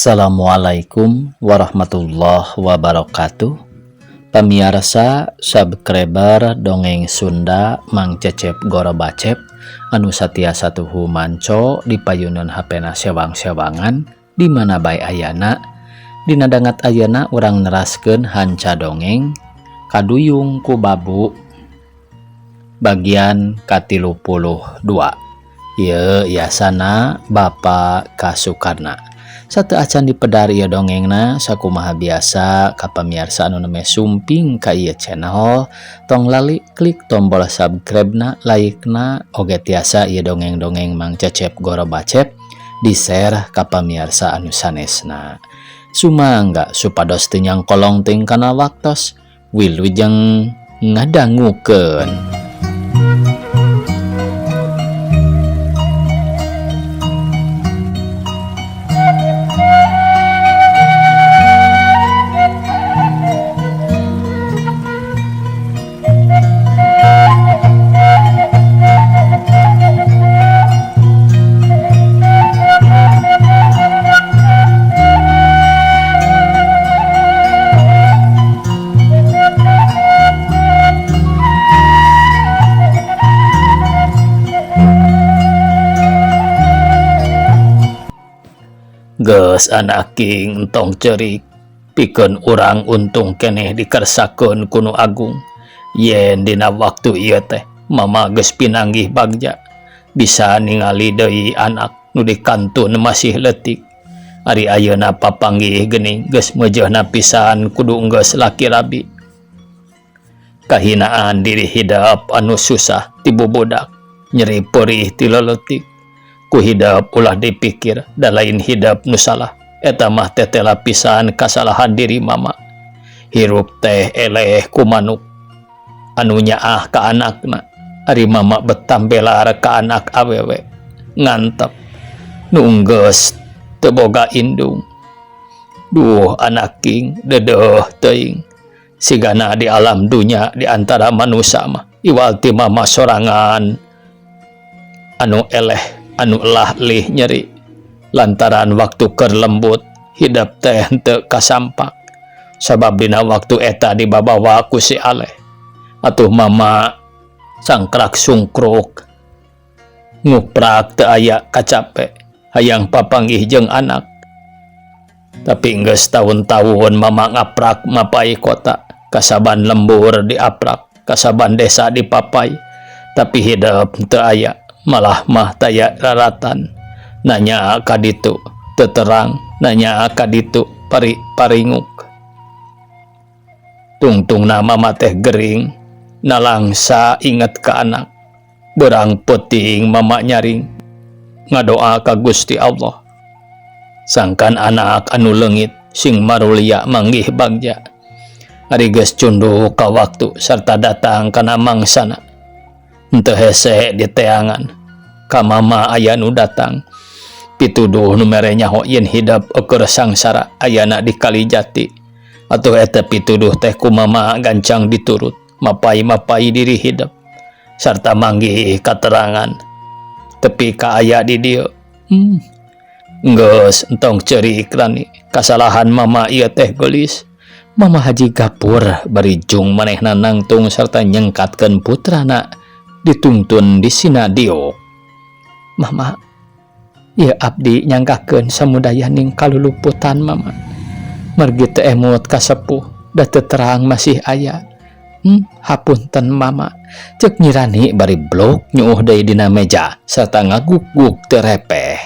Assalamualaikum warahmatullahi wabarakatuh. Pamiarsa subscriber dongeng Sunda Mang Cecep Gorobacep anu satiasa tuhu manco di payunan HP-na sewang-sewangan di mana bae ayana. Dina dangat ayeuna urang neraskeun hanca dongeng Kaduyung ku Babu bagian ka-32. Ieu yasana Bapak Kasukarna. Satu acan dipedar ieu dongengna, sakumaha biasa ka pamiarsa anu nembe sumping ka ieu channel, tong lali klik tombol subscribe na, like na, oge tiasa ieu dongeng-dongeng Mang Cecep Gorobacep di share ka pamiarsa anu sanesna. Sumangga supados teu nyangkolong teuing kana waktos. Wilujeng ngadangukeun. Geus anak king entong ceurik, pikeun urang untung keneh dikersakeun ku nu agung. Yen dina waktu ieu teh mama geus pinanggih bagja bisa ningali deui anak nu dikantun masih leutik. Ari ayeuna papanggih geuning geus meujeuhna pisan kudu geus laki rabi. Kahinaan diri hidap anu susah ti bubudak, nyeri perih ti leutik. Ku hidap ulah dipikir da lain hidap nu salah, eta mah tetela pisan kasalahan diri mama. Hirup teh eleh ku manuk anu nyaah ka anakna, ari mama betambelar ka anak awewe ngantep nu geus teu boga indung. Duh anak king dedeuh teuing sigana di alam dunya di antara manusia mah iwal ti mama sorangan anu eleh anu elah lih nyeri lantaran waktu keur lembut hidap teh henteu kasampak sabab dina waktu eta dibabawa ku si aleh. Atuh mama sangkrak sungkruk nguprak teu aya kacape hayang papanggih jeung anak. Tapi geus tahun-tahun mama ngaprak mapai kota, kasaban lembur diaprak, kasaban desa dipapai, tapi hidap teu aya, malah mah taya raratan. Nanya ka ditu teu terang, nanya ka ditu pari paringuk. Tungtungna mama teh gering nalangsa inget ka anak. Berang peuting mama nyaring ngadoa ka Gusti Allah sangkan anak anu leungit sing marulia manggih bagja. Ari geus cunduk ka waktu sarta datang kana mangsana henteu hese di teangan ka mama aya nu datang pituduh nu mere nyaho yen hidap eueur sangsara ayana di Kalijati. Atuh eta pituduh teh ku mama gancang diturut mapai-mapai diri hidap sarta manggih katerangan tepi ka aya di dieu. Geus entong ceurik rani, kasalahan mama ieu teh geulis. Mama Haji Gapur bari jung manehna nangtung sarta nyengkatkeun putrana dituntun di sina diuk. Mama, ieu abdi nyangkakeun samudayaning kaluluputan mama. Margi teu emut ka sepuh da teu terang masih aya. Hapunten mama, cek Nyirani bari blok nyuuh deui dina meja sarta ngaguk-guk teu repeh.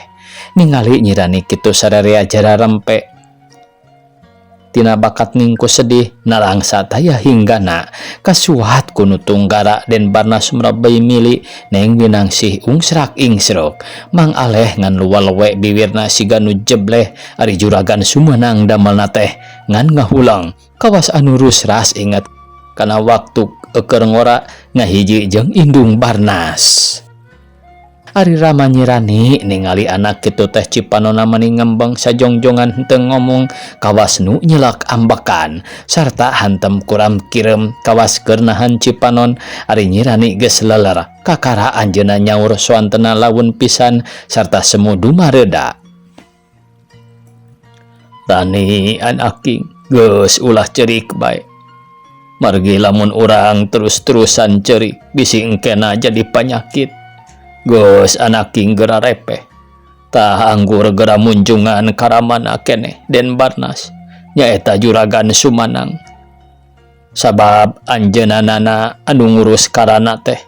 Ningali Nyirani kitu sararea jara rempe tina bakat ningku sedih nalangsa taya hinggana kasuat ku nu tunggara den Barnas mrabei mili neng Winangsih ungsrak ingsrok. Mang Aleh ngan luwalewe biwirna siga nu jebleh ari juragan Sumenang damelna teh ngan ngahulang kawas anu rusras inget kana waktu eueur ngora ngahiji jeung indung Barnas. Ari Rama Nyirani ningali anak kitu teh cipanona mani ngembeng sajongjongan henteu ngomong kawas nu nyelak ambekan sarta hantem kuram kirem kawas keur nahan cipanon. Ari Nyirani geus leler kakara anjeunna nyaur soantena laun pisan sarta semu dumareuda. Rani anaking geus ulah cerik bae. Margi lamun urang terus-terusan cerik bisi engkena jadi panyakit. Geus anaking gera repeh. Tah anggur gera munjungan karamana keneh Den Barnas nyaeta Juragan Sumanang. Sabab anjeunanana anu ngurus karana teh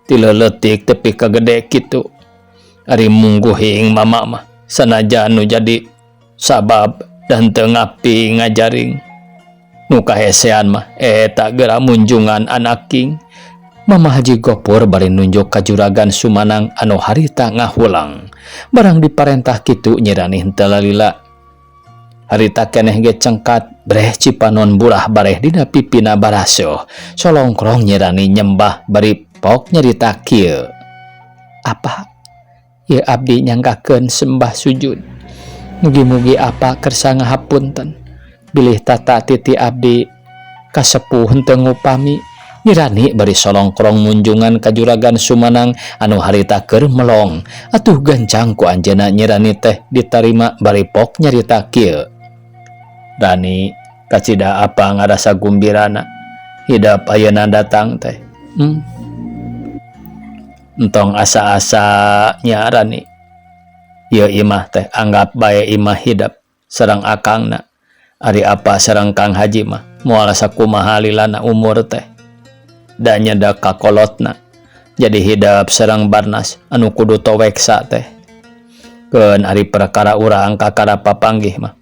ti leuletik tepi ka gede kitu. Ari mungguhing mama mah sanajan nu jadi sabab dan teu ngapi ngajaring. Nu kahesean mah eta geura munjungan anaking. Mama Haji Gopur bari nunjuk ka Juragan Sumanang anu harita ngahulang. Barang diparentah kitu Nyi Rani henteu lalila. Harita keneh ge cengkat breh cipanon burah bareh dina pipina baraseuh. Solongkrong Nyi Rani nyembah bari pok nyarita kieu. Apa? Ieu abdi nyanggakeun sembah sujud. Mugi-mugi apa kersa ngahapunten. Bilih tata titi abdi kasepuh henteu ngupami. Nyi Rani bari solongkrong munjungan ka Juragan Sumanang anu harita keur melong. Atuh gancang ku anjeunna Nyi Rani teh ditarima bari pok nyarita kieu. Rani kacida apa ngarasa gumbirana hidap ayeuna datang teh. Entong asa-asa nya Rani. Ieu imah teh anggap bae imah hidap sareng akangna. Ari apa sareng Kang Haji mah moal sakumaha lilana umur teh. Da nyedak kakolotna. Jadi hidap sareng Barnas anu kudu toweksa teh. Keun ari perkara urang kakara papanggih mah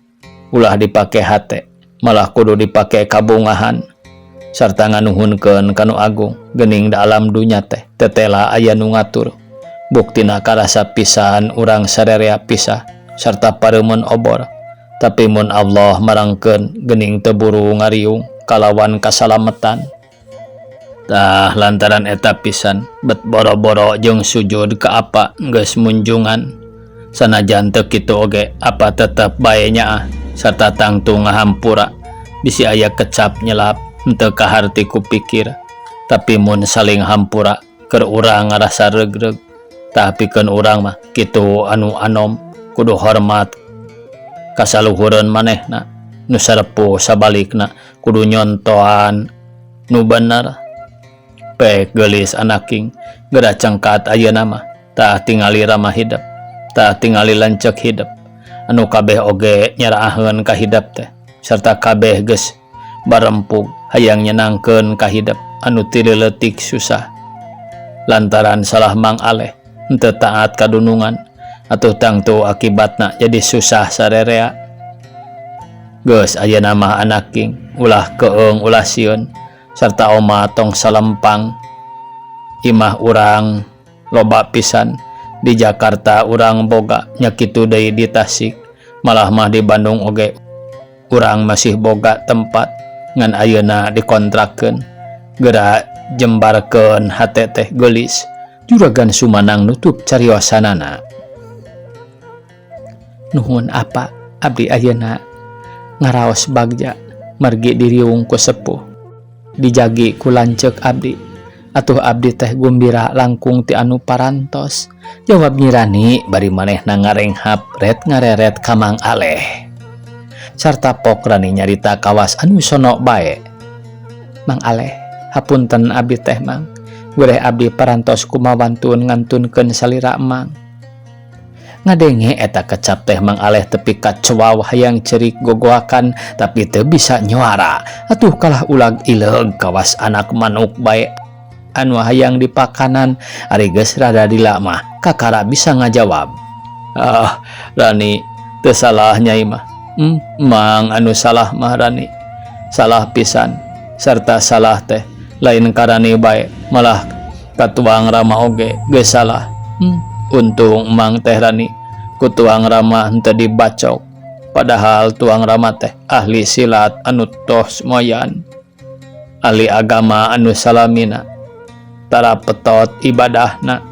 ulah dipake hate, malah kudu dipake kabungahan sarta nganuhunkeun ka Nu Agung geuning da alam dunya teh tetela aya nu ngatur. Buktina karasa pisan urang sarerea pisah sarta pareumeun obor. Tapi mun Allah marangkeun geuning teu buru ngariung kalawan kasalametan. Tah lantaran eta pisan bet boro-boro jeung sujud ka apa geus munjungan. Sanajan teu kitu oge apa tetep bae nyaah sarta tangtu ngahampura bisi aya kecap nyelap henteu kaharti ku pikir. Tapi mun saling hampura keur urang ngarasa regreg. Tah pikeun urang mah kitu anu anom kudu hormat kasaluhureun manehna nu sarepuh sabalikna kudu nyontoan nu bener. Pek geulis anaking geura cengkat ayeuna mah tah tingali ramah hidep tah tingali lanceuk hidep anu kabeh oge nyaraaheun ka hidep teh sarta kabeh geus barempug hayang nyenangkeun ka hidep anu ti leuletik susah lantaran salah Mang Aleh henteu taat kadunungan atuh tangtu akibatna jadi susah sarerea. Geus ayeuna mah anaking ulah keung ulah sieun sarta oma tong salempang. Imah urang loba pisan di Jakarta urang boga nya kitu deui di Tasik malah mah di Bandung oge urang masih boga tempat ngan ayeuna dikontrakeun. Geura jembarkeun hate teh geulis. Juragan Sumanang nutup cariosanana. Nuhun apa abdi ayeuna ngaraos bagja margi diriung ku sepuh dijagi ku lanceuk abdi atuh abdi teh gumbira langkung ti anu parantos jawab Nyi Rani bari manehna ngarenghap ret ngareret ka Mang Aleh sarta pok Rani nyarita kawas anu sono bae. Mang Aleh hapunten abdi teh mang gureh abdi parantos kumawantun ngantunkeun salira mang. Ngadenge eta kecap teh Mang Aleh tepi kacuaw hayang cerik gogoakan tapi teu bisa nyuara atuh kalah ulag ileug kawas anak manuk bae anu hayang dipakanan ari geus rada lila mah kakara bisa ngajawab. Ah Rani teu salah nyai mah. Mang anu salah mah Rani salah pisan sarta salah teh lain karani bae malah katuang rama oge geus salah. Untung mang teh Rani ku tuang rama henteu dibacok padahal tuang rama teh ahli silat anu tos moyan ahli agama anu salamina tara petot ibadahna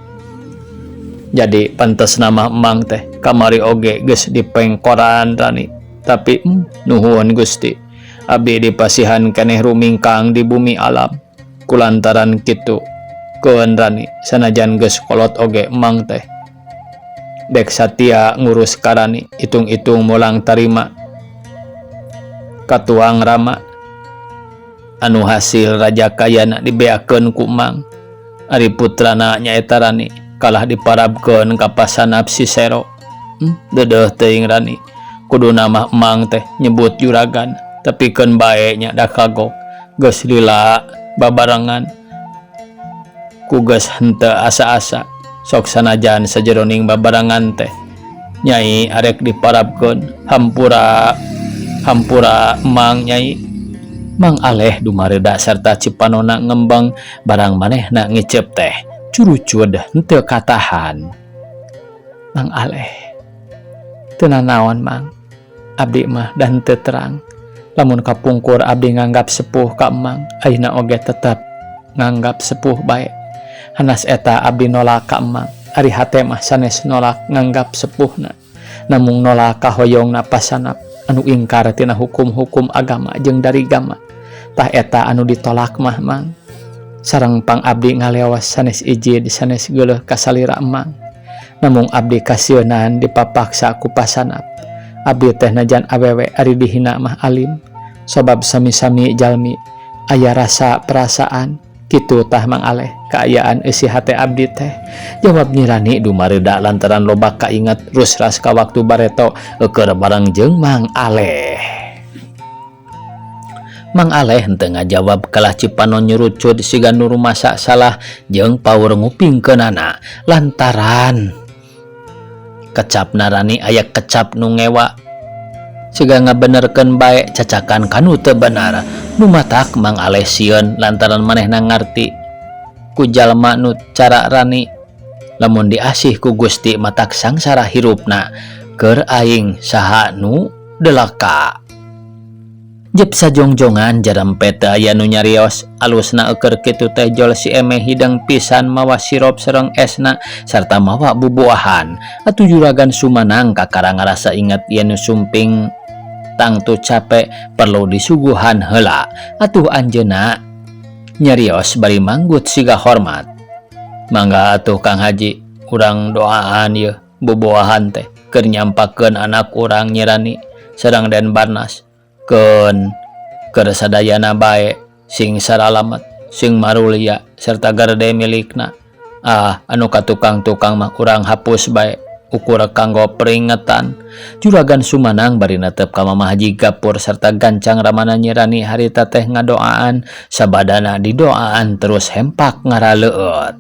jadi pantes nama mang teh kamari oge geus dipengkoran Rani tapi nuhun Gusti abdi dipasihan keneh rumingkang di bumi alam kulantaran kitu keun Rani sanajan geus kolot oge mang teh Dek satia ngurus ka Rani itung-itung molang tarima katuang rama anu hasil raja kayana dibeakeun ku Mang ari putrana nyaeta Rani kalah diparabkeun ka pasanap si Sero. Deudeuh teuing Rani kuduna mah Mang teh nyebut juragan tapi keun bae nya da kagok geus lila babarengan ku geus henteu asa-asa sok sanajan sajeroning babarengan teh Nyai arek diparabkeun hampura hampura Mang Nyai. Mang Aleh dumareda sarta cipanona ngembang barang manehna ngecep teh curucud henteu katahan. Mang Aleh teu nanaon Mang abdi mah dan teu terang lamun kapungkur abdi nganggap sepuh ka Emang ayeuna oge tetep nganggap sepuh bae hanas eta abdi nolak ka Emang ari hate mah sanes nolak nganggap sepuhna namung nolak kahoyongna pasanap anu ingkar tina hukum-hukum agama jeung darigama tah eta anu ditolak mah Mang sareng pang abdi ngalewas sanes ijid sanes geuleuh ka salira Emang namung abdi kasieunan dipapaksa ku pasanap abdi teh najan awewe ari dihina mah alim sabab sami-sami jalmi aya rasa perasaan kitu tah Mang Aleh kaayaan eusi hate abdi teh jawab Nyi Rani dumareda lantaran loba kainget rusras ka waktu bareto eukeun bareng jeung Mang Aleh. Mang Aleh henteu ngajawab kalah cipanon nyurucud siga nu rumasa salah jeung paur ngupingkeunana lantaran kecap Rani aya kecap nu ngewa siga ngabenerkeun bae cacakan kanu teu benar nu matak Mang Aleh sieun lantaran manehna ngarti ku jalma nu cara Rani lamun diasih ku Gusti matak sangsara hirupna keur aing saha nu delaka. Jep sajongjongan jarempe teu aya nu nyarios alusna eukeun kitu teh jol si Eme hidang pisan mawa sirop sareng esna sarta mawa bubuahan atuh juragan Sumanang kakara ngarasa inget yen nu sumping tangtu cape perlu disuguhan heula atuh anjeunna nyarios bari manggut siga hormat. Mangga atuh Kang Haji urang doaan yeuh bubuahan teh keur nyampakeun anak urang Nyi Rani sareng Den Barnas keun keur sadayana bae sing saralamet sing marulia serta garede milikna. Ah anu ka tukang-tukang mah urang hapus bae ukur kanggo peringetan. Juragan Sumanang bari netep ka Mama Haji Gapur serta gancang ramana Nyi Rani harita teh ngadoaan sabadana didoaan terus hempak ngaraleueut.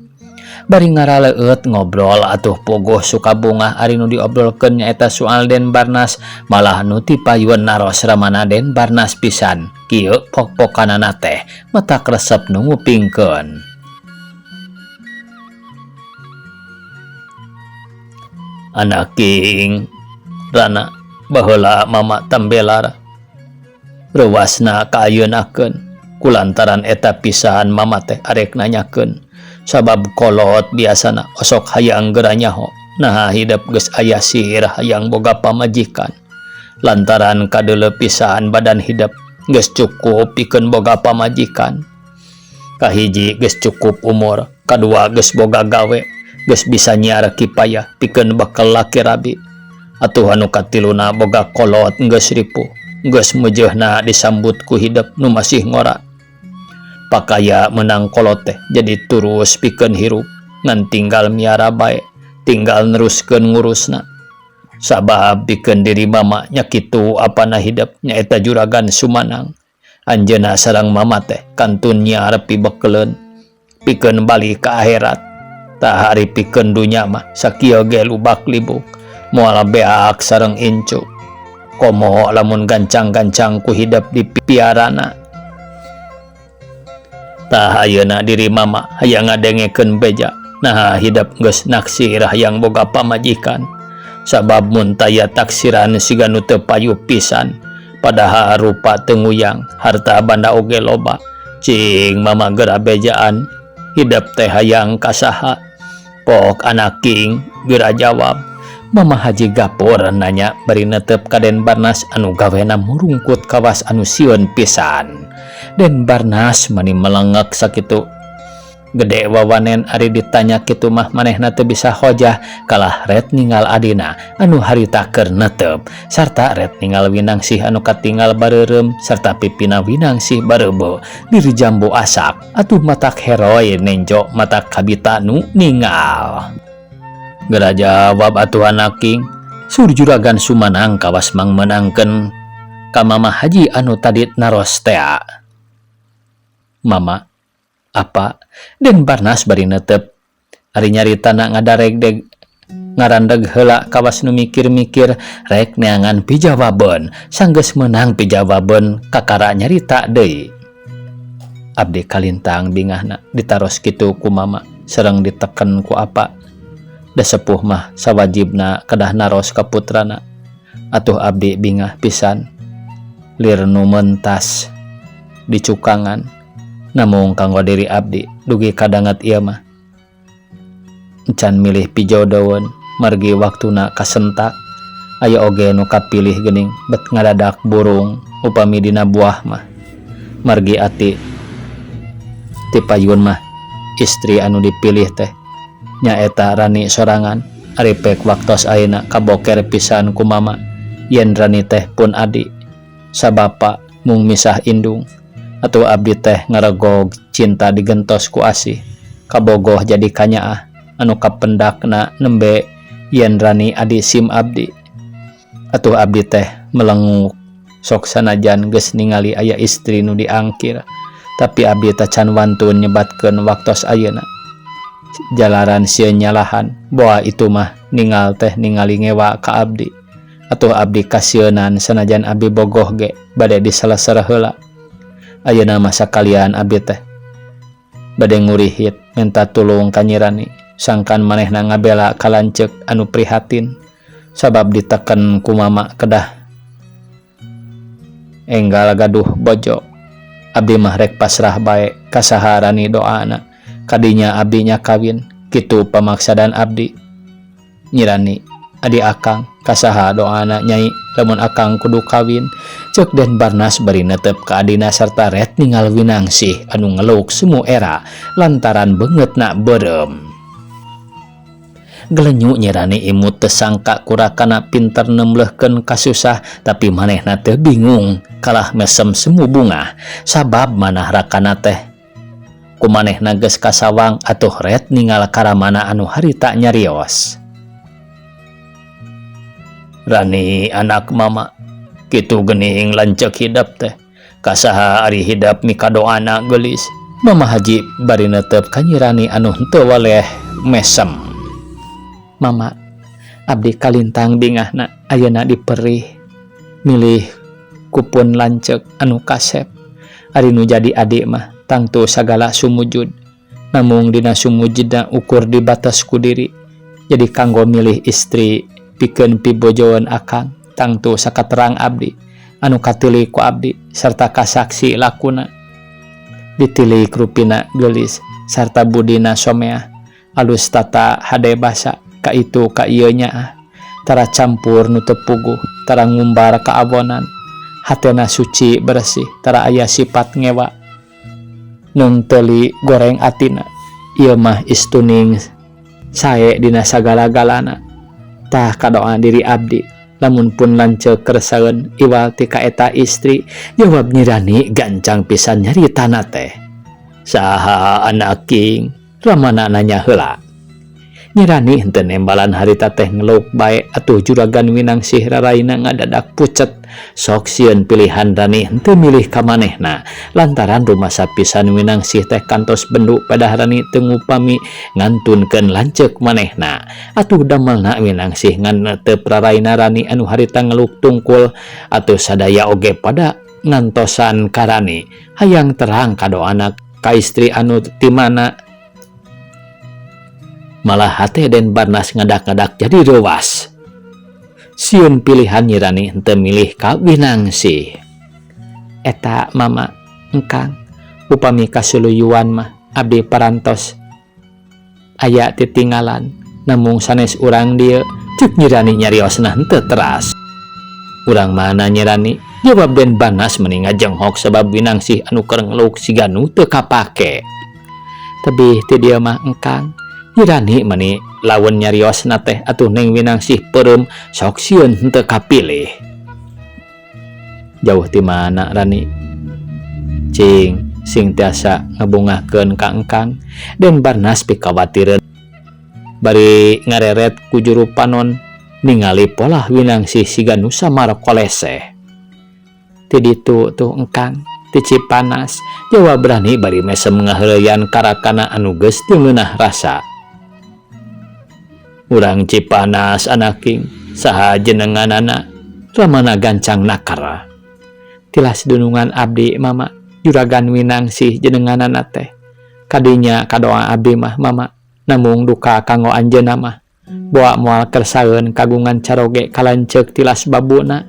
Bari ngaraleueut ngobrol atuh puguh sukabungah ari nu diobrolkeun nyaeta soal Den Barnas malah nu tipayun naros ramana Den Barnas pisan kieu pok-pokanana teh matak resep nu ngupingkeun. Anak king Rana baheula mama tambelar reuasna kaayeunakeun kulantaran eta pisahan mama teh arek nanyakeun sabab kolot biasana osok hayang geura nyaho naha hidep geus aya sihir hayang boga pamajikan lantaran kadeuleu pisahan badan hidep geus cukup pikeun boga pamajikan kahiji geus cukup umur kadua geus boga gawe geus bisa nyiar kipayah pikeun bekal laki rabi atuh anu katiluna boga kolot geus ripuh geus meujeuhna disambut ku hidep nu masih ngora pakaya menang kolot teh jadi turus pikeun hirup ngan tinggal miara bae tinggal neruskeun ngurusna sabab pikeun diri mama nya kitu apana hidep nyaeta Juragan Sumanang anjeunna sareng mama teh kantun nyiar pibekeleun pikeun balik ka akhirat. Tah ari pikeun dunya mah sakieu ge lubak libuk moal beak sareng incu komo lamun gancang-gancang ku hidep di piarana. Tah ayeuna diri mama hayang ngadengekeun beja naha hidep geus naksir hayang boga pamajikan sabab mun taya taksiran siga nu teu payu pisan padahal rupa teu nguyang harta banda oge loba cing mama geura bejaan hidep teh hayang kasaha. Pok anak king geura jawab. Mama Haji Gapur nanya bari netep ka Den Barnas anu gawena murungkut kawas anu sieun pisan. Den Barnas mani melengek sakitu. Gede wawanen ari ditanya kitu mah manehna teu bisa hojah kalah ret ningal adina anu harita keur netep sarta ret ningal Winangsih anu katingal bareureum sarta pipina Winangsih bareubeuh diri jambu asak atuh matak heroy nenjo matak kabita nu ningal. Geura jawab atuh anaking sur juragan Sumanang kawas mangmeunangkeun ka Mama Haji anu tadi naros tea. Mama apa Den Barnas bari netep ari nyaritana ngadaregdeg ngarandeg heula kawas nu mikir-mikir rek neangan pijawabeun sanggeus meunang pijawabeun kakara nyarita deui. Abdi kalintang bingahna ditaros kitu ku mama sareng diteken ku apa da sepuh mah sawajibna kedah naros ka putrana atuh abdi bingah pisan lir nu mentas dicukangan namung kanggo diri abdi dugi kadanget ieu mah encan milih pijodoeun margi waktuna kasentak aya oge nu kapilih geuning bet ngadadak burung upami dina buah mah margi ati ti payun mah istri anu dipilih teh nyaeta Rani sorangan ari pek waktos ayeuna kaboker pisan ku mama yen Rani teh pun adi sabapa mung misah indung atuh abdi teh ngaregog cinta digentos ku asih kabogoh jadi kanyaah anu kapendakna nembe yen Rani adi sim abdi atuh abdi teh melenguk sok sanajan geus ningali aya istri nu diangkir tapi abdi tacan wantun nyebatkeun waktos ayeuna jalaran sieun nyalahan boa itu mah ningal teh ningali ngewa ka abdi atuh abdi kasieunan sanajan abdi bogoh ge bade diseleser heula. Ayeuna mah sakalian abdi teh bade ngurihit minta tulung ka Nyi Rani sangkan manehna ngabela ka lanceuk anu prihatin sabab diteken ku mama kedah enggal gaduh bojo abdi mah rek pasrah bae ka saha Rani doana kadinya abdi nya kawin kitu pamaksadan abdi. Nyi Rani adi akang kasaha doana nyai lamun akang kudu kawin cek Den Barnas bari netep ka adina sarta ret ningal Winangsih anu ngeluk semu era lantaran beungeutna beureum. Gelenyu Nyi Rani imut teu sangka ku rakana pinter nemblehkeun kasusah tapi manehna teu bingung kalah mesem semu bungah sabab manah rakana teh ku manehna geus kasawang atuh ret ningal karamana anu harita nyarios. Rani anak mama kitu geuning lanceuk hidep teh kasaha ari hidep mikadoana geulis Mama Haji bari netep ka Nyi Rani anu henteu waleh mesem. Mama abdi kalintang bingahna ayeuna diperih milih kupun lanceuk anu kasep ari nu jadi adik mah tangtu sagala sumujud namung dina sumujudna ukur dibatas ku diri jadi kanggo milih istri pikeun pibojoeun akang tangtu sakaterang abdi anu katili ku abdi sarta kasaksi lakuna ditilik rupina geulis sarta budina someah alus tata hade basa ka itu ka ieu nyaah tara campur nu teu puguh tara ngumbar kaawonan hatena suci bersih tara aya sifat ngewa neungteuli goreng atina ieu mah istuning sae dina sagala-galana tah kadoa diri abdi lamun pun lanceuk kersaeun iwal ti kaeta istri jawab Nyi Rani gancang pisan nyaritana teh. Saha anaking ramana nanya heula. Nyi Rani henteu nembalan harita teh ngeluk bae atuh juragan Winangsih raraina ngadadak pucet sok sieun pilihan Rani henteu milih ka manehna lantaran rumasa pisan Winangsih teh kantos bendu pada Rani teu ngupami ngantunkeun lanceuk manehna atuh damelna Winangsih ngan netep raraina Rani anu harita ngeluk tungkul atuh sadaya oge pada ngantosan ka Rani hayang terang kadoana ka istri anu ti mana malah hate Den Barnas ngadak-ngadak jadi reuwas sieun pilihan Nyi Rani henteu milih ka Winangsih. Eta mama engkang upami kasuluyuan mah abdi parantos aya titinggalan namung sanes urang dieu cek Nyi Rani nyariosna henteu teras. Urang mana Nyi Rani jawab Den Barnas meni ngajenghok sabab Winangsih anu keur ngeluk siga nu teu kapake. Tebih ti dieu mah engkang. Nyi Rani mani laun nyariosna teh atuh Neng Winangsih peureum sok sieun henteu kapilih. Jauh ti mana Rani? Cing, sing tiasa ngebungahkeun ka engkang. Den Barnas pikawatireun bari ngareret ku juru panon ningali polah Winangsih siga nu samar koleseh. Ti ditu tuh engkang, ti Cipanas, jawab Rani bari mesem ngaheureuyan karakana anu geus teu ngeunah rasa. Urang Cipanas anaking, saha jenenganana? Ramana gancang nakara. Tilas dunungan abdi mama, Juragan Winangsih jenenganana teh. Kadinya kadoa abdi mah mama, namung duka kanggo anjeunna mah. Boa moal kersaeun kagungan caroge kalanceuk tilas babuna.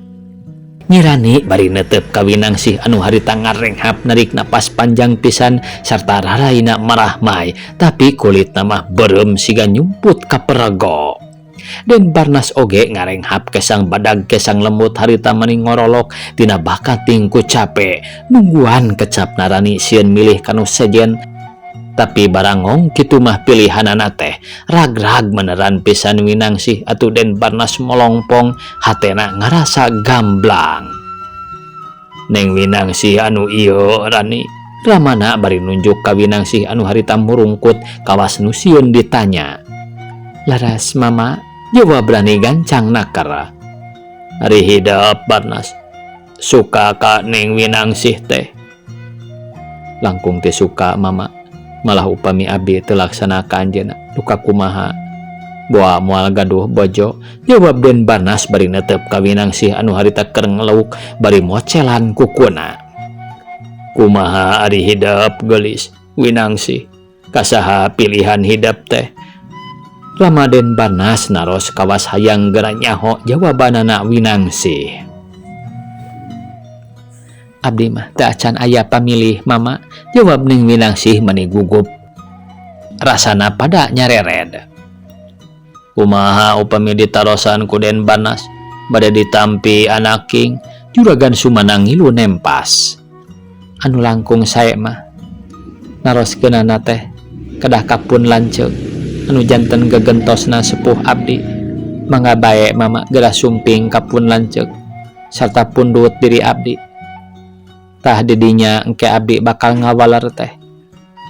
Nyi Rani bari netep ka Winangsih anu harita ngarenghap narik napas panjang pisan sarta raraina marahmai, tapi kulitna mah beureum siga nyumput ka perego. Den Barnas oge ngarenghap kesang badag kesang lembut harita mani ngorolok tina bakating ku cape nungguan kecap Narani sieun milih kanu sejen. Tapi barangong kitu mah pilihanana teh rag-rag meneran pisan Winangsih atuh Den Barnas molongpong hatena ngarasa gamblang. Neng Winangsih anu ieu Rani, Ramana bari nunjuk ka Winangsih anu harita murungkut kawas nu sieun ditanya. Laras mama, jawab Rani gancang nakara. Ari hidep Barnas suka ka Neng Winangsih teh. Langkung teh suka mama, malah upami abdi teu laksana ka anjeunna duka kumaha. Boa moal gaduh bojo, jawab Den Barnas bari netep ka Winangsih anu harita keur ngeleuk bari mocelan kukuna. Kumaha ari hidep geulis Winangsih, kasaha pilihan hidep teh? Rama Den Barnas naros kawas hayang geura nyaho jawabanana Winangsih. Abdi mah teu acan aya pamilih mama, jawab Neng Winangsih mani gugup. Rasana pada nyarered. Kumaha upami ditarosan ku Den Barnas, bade ditampi anaking, Juragan Sumanang ngilu nempas. Anu langkung sae mah naroskeunana teh kedah kapun lanceuk anu janten gegentosna sepuh abdi. Mangga bae mama geura sumping kapun lanceuk sarta pundut diri abdi. Tah didinya engke abdi bakal ngawaler teh.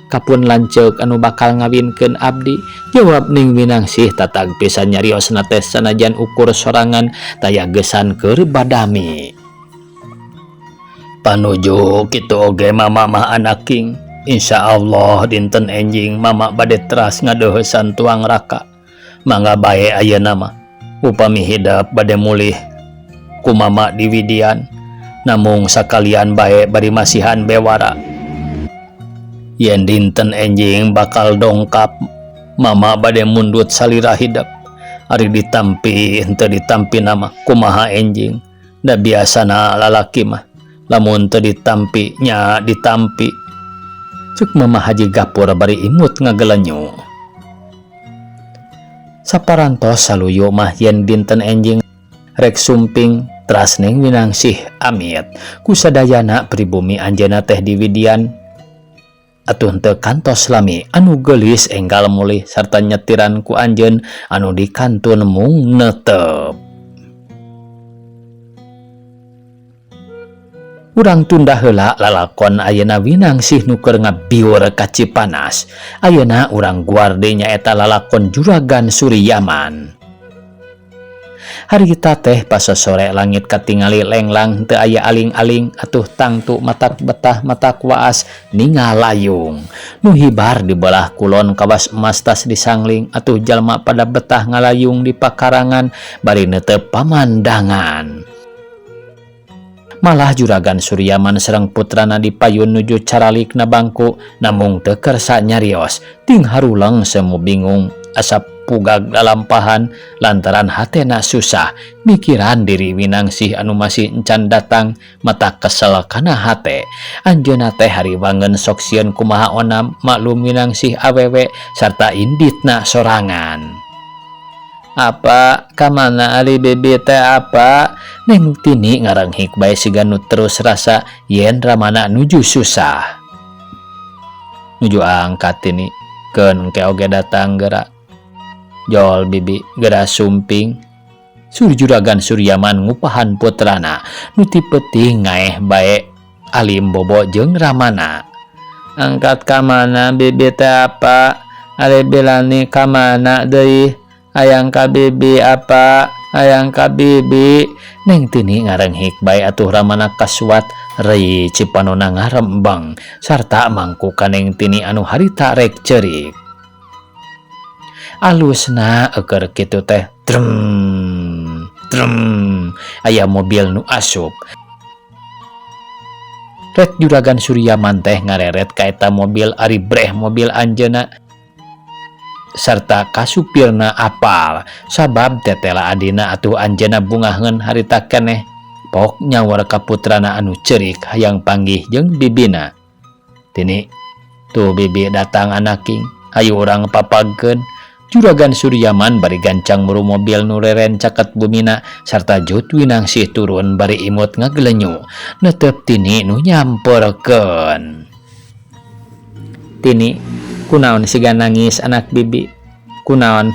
Kapun lanceuk anu bakal ngawinkeun abdi, jawab Ning Winangsih tatag pisan nyariosna teh sanajan ukur sorangan taya gesan keur badami. Panuju kitu oge mama mah anaking, insyaallah dinten enjing mama bade teras ngadeuheusan tuang raka. Mangga bae ayeuna mah upami hidep bade mulih ku mama diwidian. Namung sakalian bae bari masihan bewara. Yen dinten enjing bakal dongkap, mama bade mundut salira hidep. Ari ditampi henteu ditampi nama kumaha enjing. Da biasana lalaki mah lamun teu ditampi nya ditampi. Cek Mama Haji Gapur bari imut ngagelenyu. Saparantos saluyu mah yen dinten enjing rek sumping teras Neng Winangsih amit kusadayana pribumi anjeunna teh diwidian. Atuh henteu kantos lami anu geulis enggal mulih sarta nyetiran ku anjeun anu dikantun mung netep. Urang tunda heula lalakon ayeuna Winangsih nu keur ngabiur ka Cipanas. Ayeuna urang guar deui nyaeta lalakon Juragan Suryaman. Harita teh pasosore langit katingali lenglang teu aya aling-aling atuh tangtu matak betah matak waas ningal layung. Nu hibar di belah kulon kawas emas tas disangling atuh jalma pada betah ngalayung di pakarangan bari neuteup pamandangan. Malah Juragan Suryaman sareng putrana dipayun nuju caralik na bangku namung teu kersa nyarios ting haruleng semu bingung asa pugag lalampahan lantaran hatena susah mikiran diri Winangsih anu masih encan datang mata kesel kana hate. Anjeunna teh hariwangeun sok sieun kumaha onam maklum Winangsih awewe sarta inditna sorangan. Apa kamana ari bibi teh apa? Neng Tini ngaranghik bae siga nu terus rasa yen Ramana nuju susah. Nuju angkat Tini, keun engke oge datang geura. Jol bibi geura sumping. Sur Juragan Suryaman ngupahan putrana nu ti peuting ngaeh bae alim bobo jeung ramana. Angkat ka mana bibi teh apa? Ari Bilani ka mana deui? Hayang ka bibi apa? Hayang ka bibi. Neng Tini ngarenghik bae atuh ramana kasuat rei cipanona ngarembeng sarta mangku ka Neng Tini anu harita rek ceurik. Alusna eukeur kitu teh trem trem aya mobil nu asup. Ret Juragan Suryaman teh ngareret ka eta mobil ari breh mobil anjeunna sarta kasupirna apal sabab tetela adina atuh anjeunna bungaheun harita keneh pok nyawer ka putrana anu ceurik hayang panggih jeung bibina. Tini, tuh bibi datang anaking, hayu urang papagkeun. Juragan Suryaman bari gancang muru mobil nu reren caket bumina sarta jut Winangsih turun bari imut ngagelenyu netep Tini nu nyamperkeun. Tini, kunaon siga nangis anak bibi? Kunaon?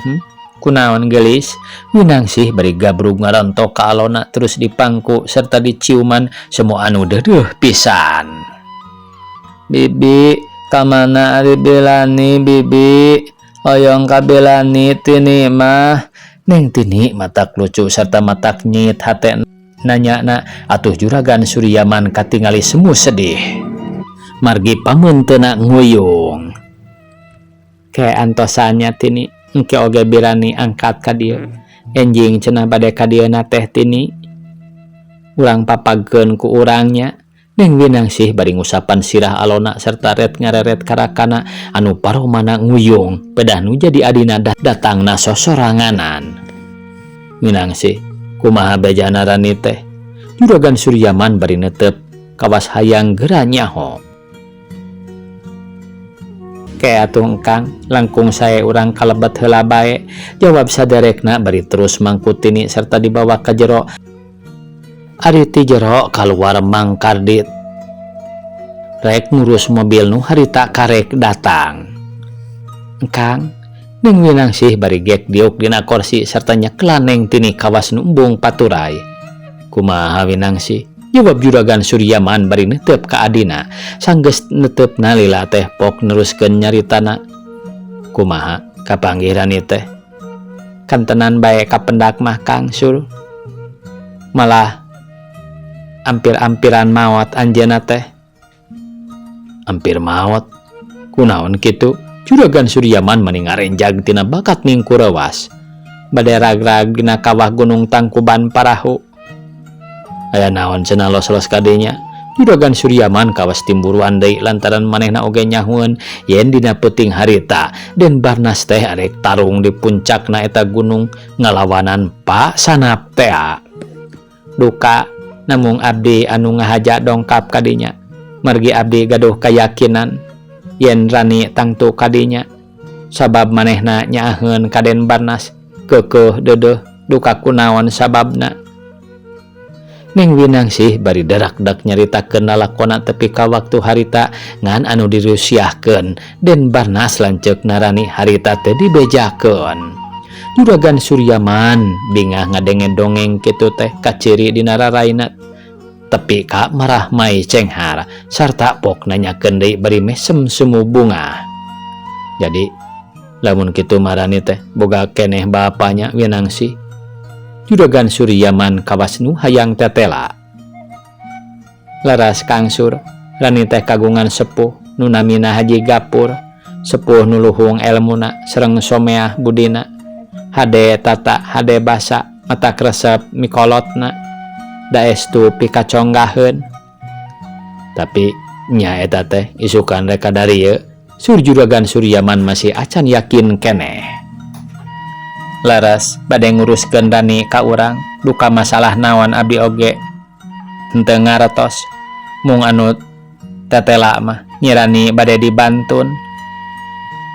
Kunaon gelis? Winangsih bari gabrug ngarontok ka alona terus dipangku serta diciuman semua anu deudeuh pisan. Bibi, kamana ari Bilani bibi? Hoyong ka Bilani Tini mah. Neng Tini matak lucu serta matak nyit hate nanyana atuh Juragan Suryaman katingali semu sedih. Margi pameunteuna nguyung. Ke antosannya Tini, engke oge Bilani angkat ka dieu. Enjing cenah bade ka dieuna teh Tini. Urang papagkeun ku urangnya. Neng Winangsih bari ngusapan sirah alona serta ret ngareret karakana anu paromana nguyung pedah nu jadi adina datangna sosoranganan. Winangsih, kumaha bejana Rani teh? Juragan Suryaman bari netep kawas hayang geura nyaho. Ke atuh engkang, langkung sae urang kalebet heula bae, jawab saderekna bari terus mangku Tini serta dibawa ka jero. Ari ti jero kaluar Mang Kardit. Rek ngurus mobil nu harita karek datang. Engkang, Neng Winangsih bari gek diuk dina korsi serta nyekelan Neng Tini kawas nu embung paturay. Kumaha Winangsih? Jawab Juragan Suryaman bari netep ka adina. Sanggeus netepna lila teh pok neruskeun nyaritana. Kumaha kapanggih Rani teh? Kantenan bae kapendak mah Kang Sur. Malah ampir-ampiran maot anjeunna teh. Hampir maot? Kunaon kitu? Juragan Suryaman mani ngarenjag tina bakat mingkurewas. Bade ragrag dina kawah Gunung Tangkuban Parahu. Aya naon cenah los-los kadinya? Juragan Suryaman kawas timburuan deui lantaran manehna oge nyahueun yen dina peuting harita Den Barnas teh arek tarung di puncakna eta gunung ngalawanan Pak Sanap tea. Duka namung abdi anu ngahaja dongkap kadinya. Margi abdi gaduh kayakinan yen Rani tangtu kadinya. Sabab manehna nyaaheun ka Den Barnas keukeuh deudeuh duka kunaon sababna. Neng Winangsih bari darak-dak nyaritakeun lalakona tepi ka waktu harita ngan anu dirusiahkeun Den Barnas lanceukna Rani harita teu dibejakeun. Juragan Suryaman bingah ngadenge dongeng kitu teh kaciri dina raraina tepi ka marah mai cenghar sarta pok nanyakeun deui bari mesem semu bunga. Jadi lamun kitu marani teh boga keneh bapanya Winangsih. Juragan Suryaman kawas nu hayang tetela. Laras Kang Sur, Rani teh kagungan sepuh nu namina Haji Gapur, sepuh nu luhung elmuna sareng someah budina. Hade tata hade basa matak resep mikolotna daestu pikaconggaheun. Tapi nya eta teh isukan rek kadarieu. Sur Juragan Suryaman masih acan yakin keneh. Laras bade nguruskeun Rani ka urang duka masalah naon abdi oge henteu ngaretos mung anu tetela mah Nyi Rani bade dibantun.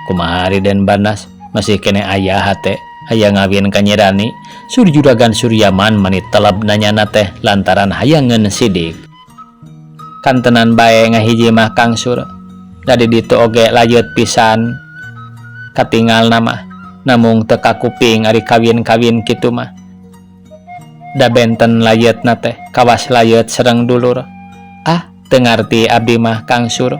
Kumaha ari Den Barnas masih keneh aya hate hayang ngawin ka Nyi Rani. Sur Juragan Suryaman mani teleb nanyana teh lantaran hayangeun sidik. Kantenan bae ngahiji mah Kang Sur. Da di ditu oge layeut pisan katingalna mah namung teu kakuping ari kawin-kawin kitu mah. Da benten layeutna teh kawas layeut sareng dulur. Ah teu ngarti abdi mah Kang Sur.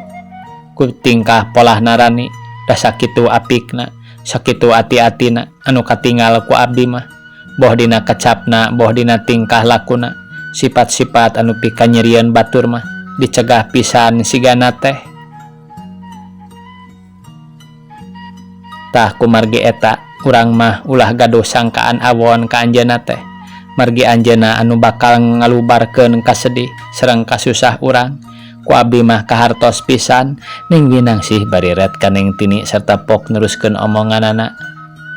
Ku tingkah polahna Rani da sakitu apikna, sakitu ati-atina anu katingal ku abdi mah. Boh dina kecapna boh dina tingkah lakuna sifat-sifat anu pikanyerieun batur mah dicegah pisan sigana teh. Tah kumargi eta urang mah ulah gaduh sangkaan awon ka anjeunna teh. Margi anjeunna anu bakal ngalubarkeun kasedih sareng kasusah urang. Ku abdi mah kahartos pisan Ning Winangsih bari ret ka Neng Tini sarta pok neruskeun omonganana.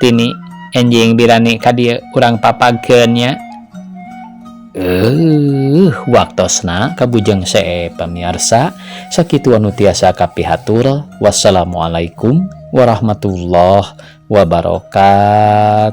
Tini, enjing birani ka dieu urang papagkeun nya. Euuh waktosna kabujeng see pamiarsa sakitu anu tiasa kapihatur wassalamualaikum warahmatullahi wabarakatuh.